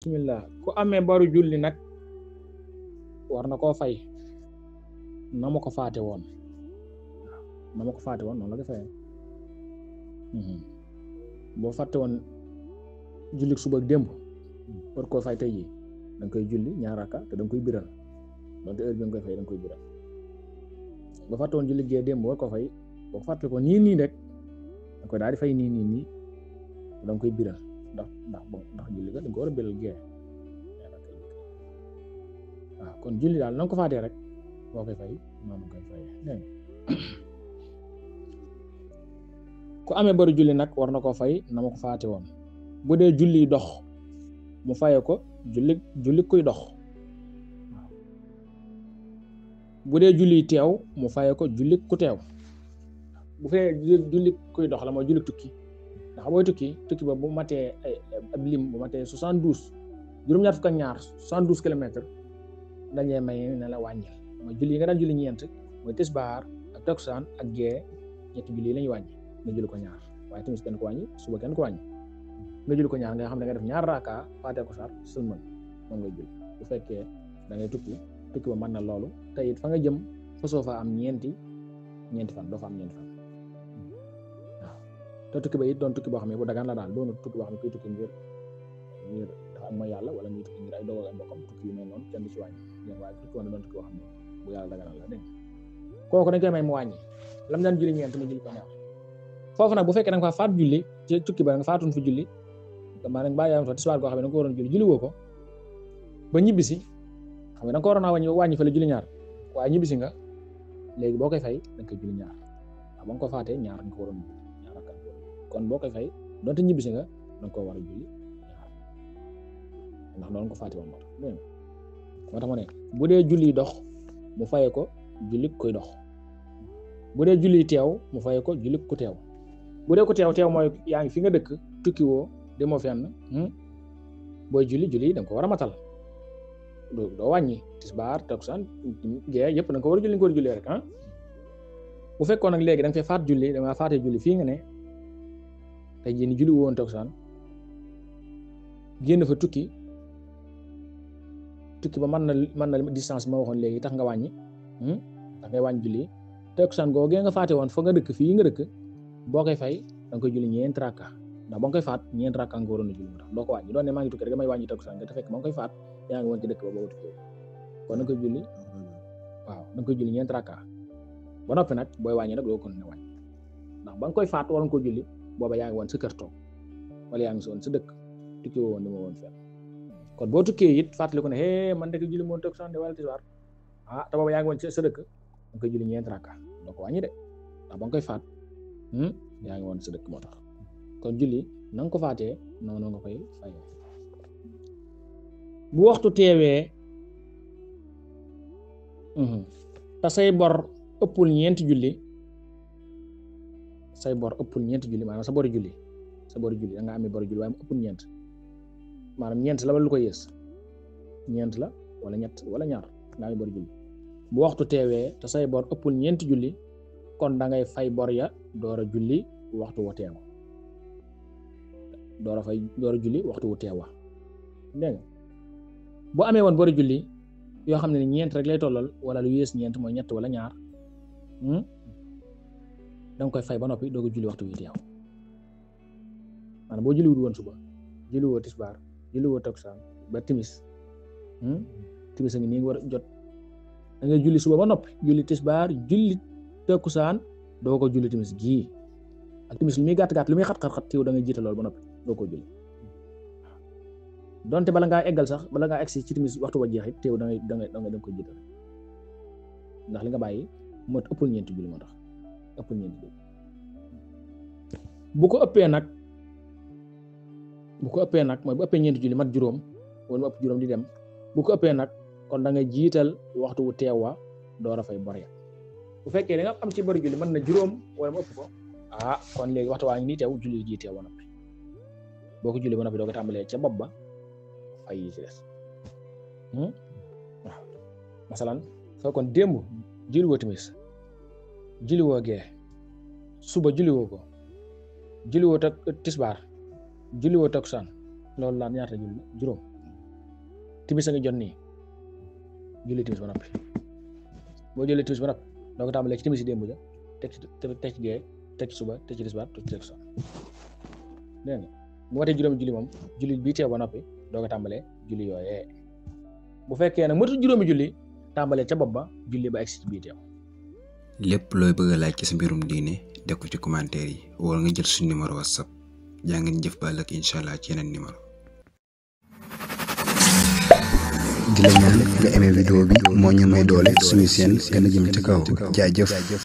bismillah ku amee baru julli nag war na koo fay na ma ko faate woon noonu la ko fayee boo fàtte woon julli suba ak démb war koo fay tey jii da nga koy julli ñaar rakka te da nga koy biral donte heure bi nga koy fay da nga koy biral boo fàtte woon julli gee démb war koo fay boo fàtte ko nii rek da nga koy daal di fay nii da nga koy biral ndax julli ga da nga ko war a biral gee waaw kon julli daal na nga ko faatee rek boo koy fay noonu koy fay dégg ku amee bari julli nag war na koo fay na ma ko faate woon bu dee julli dox mu faye ko julli kuy dox waaw bu dee julli teew mu faye ko julli ku teew bu fekkee julli kuy dox la mooy julli tukki ndax booy tukki ba bu matee ab lim bu matee 72 juróom-ñaar fukk ak ñaar 72 kilomètres dañee may ne la wàññil mooy julli yi nga daan julli ñeent mooy tisbaar ak takkusaan ak gee ñetti julli yi lañuy wàññi nga julli ko ñaar waaye timis kenn ko wàññi suba kenn ko wàññi nga julli ko ñaar nga xam ne nga def ñaar raaka faatee ko sar sëlmal moom ngay julli bu fekkee da ngay tukki ba mën na loolu te it fa nga jëm fa soo fa am ñeenti fan doo fa am ñeenti fan waaw te tukki ba it doon tukki boo xam ne bu dagan la daal doonu tukki boo xam ne kuy tukki ngir dafa am mooy yàlla wala muy tukki ngir ay dogal ay mbokkam tukki yu mel noonu kenn du ci wàññi waaye tukki woon doon tukki boo xam ne bu yàlla daganal la dégg kooku dañ koy may mu wàññi lam daan julli ñeent mu julli ko ñaar foofu nag bu fekkee da nga fa faat julli ci tukki ba nga faatoon fa julli maanaam bàyyi am fa tisbaar goo xam ne da nga ko waroon julli woo ko ba ñibbisi xam nga da nga ko waroon a wàññi fa la julli ñaar waaye ñibbisi nga léegi boo koy fay da nga koy julli ñaar waaw ba nga ko faatee ñaar nga ko waroon julli ñaar ak kon boo koy fay donte ñibbisi nga da nga koo war a julli ñaar ndax noonu ko faate woon moo tax ma ne bu dee julli dox mu faye ko julli koy dox bu dee julli teew mu faye ko julli ku teew bu dee ko teew mooy yaa ngi fi nga dëkk tukki woo demoo fenn booy julli da nga ko war a matal doo wàññi tisbaar takkusaan gee yëpp da nga ko war a julli nga ko war a julli rek bu fekkoon nag léegi da nga fay faat julli da nga faatee julli fii nga ne tey jii ni julli woon takkusaan génn fa tukki ba mën na distance bi ma waxoon léegi tax nga wàññi tax ngay wàññi julli takkusaan googee nga faate woon fa nga dëkk fii nga dëkk boo koy fay da nga koy julli ñeenti rakka ndax ba nga koy faat ñeenti rakka nga waroon a julli moo tax doo ko wàññi doon ne maa ngi tukki rek damay wàññi takkusaan nga te fekk ba nga koy faat yaa ngi woon ci dëkk ba boobu tukki kon da nga koy julli waaw da nga koy julli ñeenti rakka ba noppi nag booy wàññi nag doo ko ne wàññi ndax ba nga koy faat waroon ko julli booba yaa ngi woon sa kër toog wala yaa ngi si woon sa dëkk tukki woon ni ma woon fenn kon boo tukkee it fàttali ko ne man de julli moon takkusaan de wala tisbaar te booba yaa ngi woon sa dëkk da nga koy julli ñeenti rakka doo ko wàññi de ndax ba nga koy faat yaa ngi woon sa dëkk moo tax kon julli na nga ko faatee noonu nga koy fayee bu waxtu teewee te say bor ëppul ñeenti julli maanaam sa bori julli da nga amee bori julli waaye mu ëppul ñeent maanaam ñeent la wala lu ko yées ñeent la wala ñett wala ñaar nga amee bori julli bu waxtu teewee te say bor ëppul ñeenti julli kon da ngay fay bor ya door a julli waxtu wu teew door a julli waxtu wu teew dégg nga boo amee woon bori julli yoo xam ne ñeent rek lay tollal wala lu yées ñeent mooy ñett wala ñaar da nga koy fay ba noppi doog a julli waxtu wu teew maanaam boo julliwul woon suba julliwoo tisbaar julliwoo takkusaan ba timis a ngi nii war a jot da ngay julli suba ba noppi julli tisbaar julli takkusaan doo ko julli timis gii ak timis lu muy gàtt lu muy xat teew da ngay jiite loolu ba noppi doo ko julli donte bala ngaa eggal sax bala ngaa egsi ci timis waxtu wa jeex it teew da nga ko jiite ndax li nga bàyyi moo ëppul ñeenti julli moo tax ëppul ñeenti julli bu ko ëppee nag mooy bu ëppee ñeenti julli mat juróom wala mu ëpp juróom di dem bu ko ëppee nag kon da nga jiital waxtu wu teew wa door a fay bor ya bu fekkee da nga am ci bari julli mën na juróom wala mu ëpp ko kon léegi waxtu waa ngi nii teew julli ji teew ba noppi boo ko julli ba noppi doo ko tàmbalee ca bopp ba fay yi ci des waaw masalan soo kon démb julliwoo timis julliwoo gee suba julliwoo ko julliwoo tisbaar julliwoo takkusaan loolu laa ñaata julli juróom timis a ngi jot nii julli timis ba noppi boo julli timis ba noppi doo ko tàmbalee ci timis yi démb ja teg ci gee teg ci suba teg ci tisbaar teg ci takkusaan dégg nga bu matee juróomi julli moom julli bii teew ba noppi doo ko tàmbalee julli yooyee bu fekkee nag matul juróomi julli tàmbalee ca bopp ba julli ba egsi ci bii teew. lépp looy bëgg a laaj ci sa mbirum diine def ko ci commentaire yi wala nga jël suñu numéro WhatsApp jaa ngeen jëf ba ëllëg incha allah ci yeneen numéro. di la ñaan nga aimé vidéo bi moo ñu may doole suñu seen gën a jëm ci kaw jaajëf.